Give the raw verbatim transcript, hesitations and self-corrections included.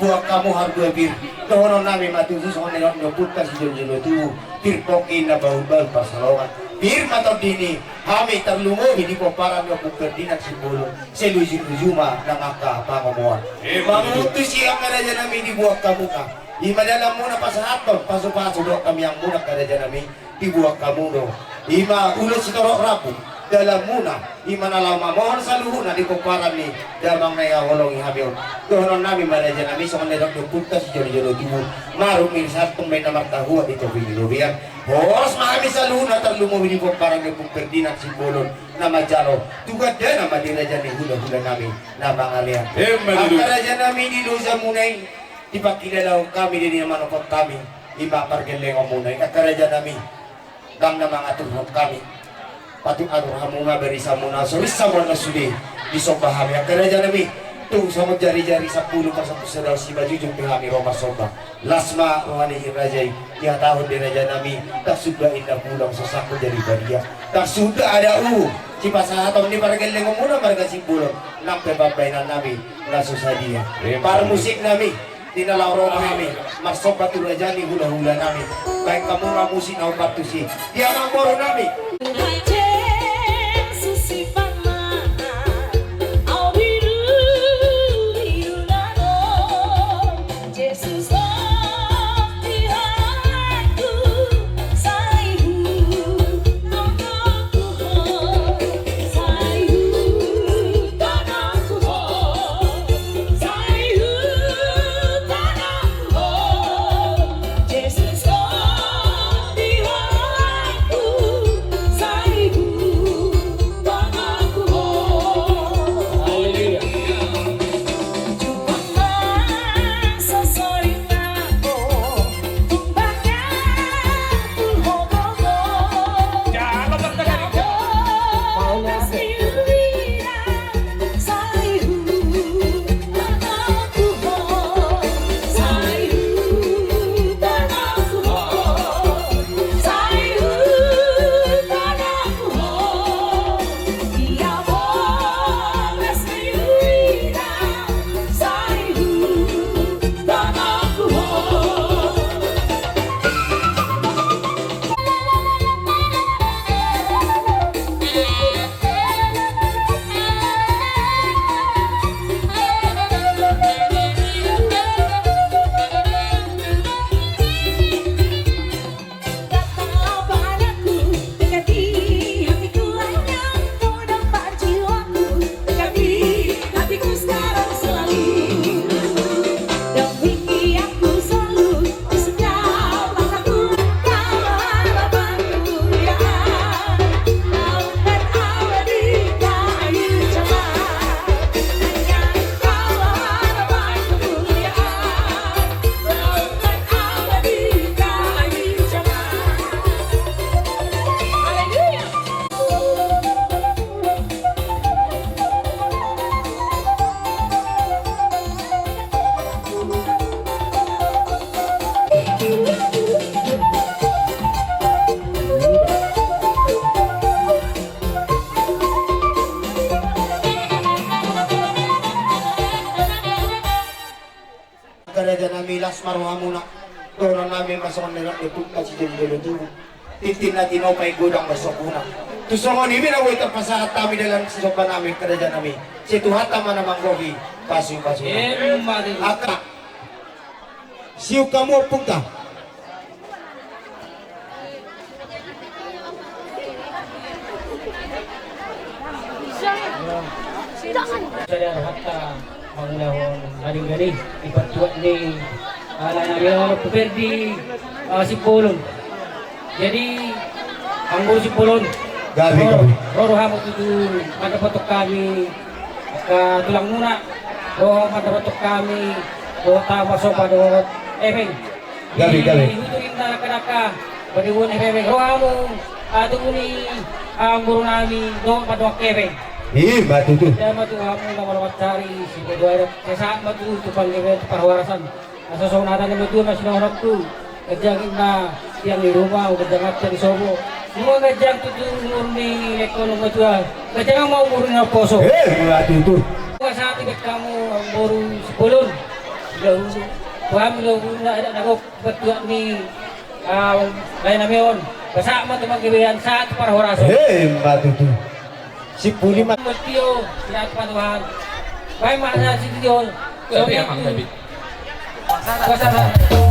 Buat hamu harbue pir, dohonon nami ma tutu songon nidok ni ompunta sijolojolo tubu, pir pongki na bahulbahul pansalongan. Pir ma tondi ni hami tarlumobi di pomparan ni Ompu Ferdinand Simbolon, sai luju-luju ma nang angka pangomoan. Emma tutu. Mangihut tusi angka raja nami, dibuat hamuna, i ma dalanmuna pasahathon pasupasu dohot tangiangmuna angka raja nami. Dibuat hamu do i ma ulos sitorop rambu dalanmuna, i ma na laho mamohon saluhutna di pomparan ni damang na hinaholongi hami on. Dohonon nami ma raja nami songon nidok ni ompunta sijolojolo tubu, marung ni sahat tumben na martahuan di topi ni robean. Horas ma hami saluhutna tarlumobi di pomparan ni Ompu Ferdinand Simbolon na manjalo tu gandana ma di raja ni hulahula nami na mangalean. Emma tutu. Angka raja nami, di loja muna i dipangkilalahon hami, di na manopot hami, i ma pargellengon muna i. Angka raja nami, ndang na mangaturhon hami, patut atur hamu ma barisan muna, so rinsa muna sude disomba hami. Angka raja nami, tung songon jari-jari sampulu parsapulu sada on, simanjujung pe hami ro marsomba. Las ma roha ni raja i, dihatahon di raja nami: Ndang suda inna pulang, so sangkut jadi badia. Ndang suda ada uhum sipasahaton ni pargellengon muna marga Simbolon nang pe pambahenan nami na so sadia. Emma tutu. Parmusik nami, di na laho ro ma hami marsomba tu raja ni hulahula nami, baen hamu ma musik na hombar tusi di amangboru nami. Angka raja nami, las ma rohamuna. Dohonon nami ma songon nidok ni ompunta sijolojolo tubu: Tintin na tinopa i godang do sombuna. Tu songon i ma na boi tarpasahat hami dalan sisomba nami, angka raja nami. Sai Tuhanta ma na manggohi pasupasuna. Emma tutu. Angka, siuk hamu ompunta. Sada rohanta mangulahon na denggan i di partuat ni, ah, na, na, na, Ompu Ferdi, ah, Simbolon. Jadi, Amangboru Simbolon, gabe, ro, gabe, ro, ro hamu tutu mandapothon hami, angka tulangmuna, ro mandapothon hami, ro hamu marsomba dohot hepeng. Gabe, gabe. Di hutu inna dangka-dangka, padibuan hepeng, ro hamu, ah, tubu ni, ah, amangboru nami dohot mandongani hepeng. I ma tutu. Ida ma tu hamu na malo mansari, sipaduadat, sai sahat ma tutu tu panggabean, tu parhorasan. Asa songon hata ni natuatua ma sidohononku: Ganjang inna tiang ni ruma, ganjang tiang ni sopo. Nunga ganjang tutu umur ni laengkon na matua, ganjang ma umur ni na umposo. Eh, ma tutu. Nunga sahat dibahen hamu, Amangboru Simbolon, Tuhan lo guna ada nagok bertuak ni lain nami on. Besak ma teman kebian saat parhorasan. Hei, Mbak Tutu. Si Puli ma. Bertio saat panuhan. Baik makna si Tio. Tapi ya, Kang David. Pasangan.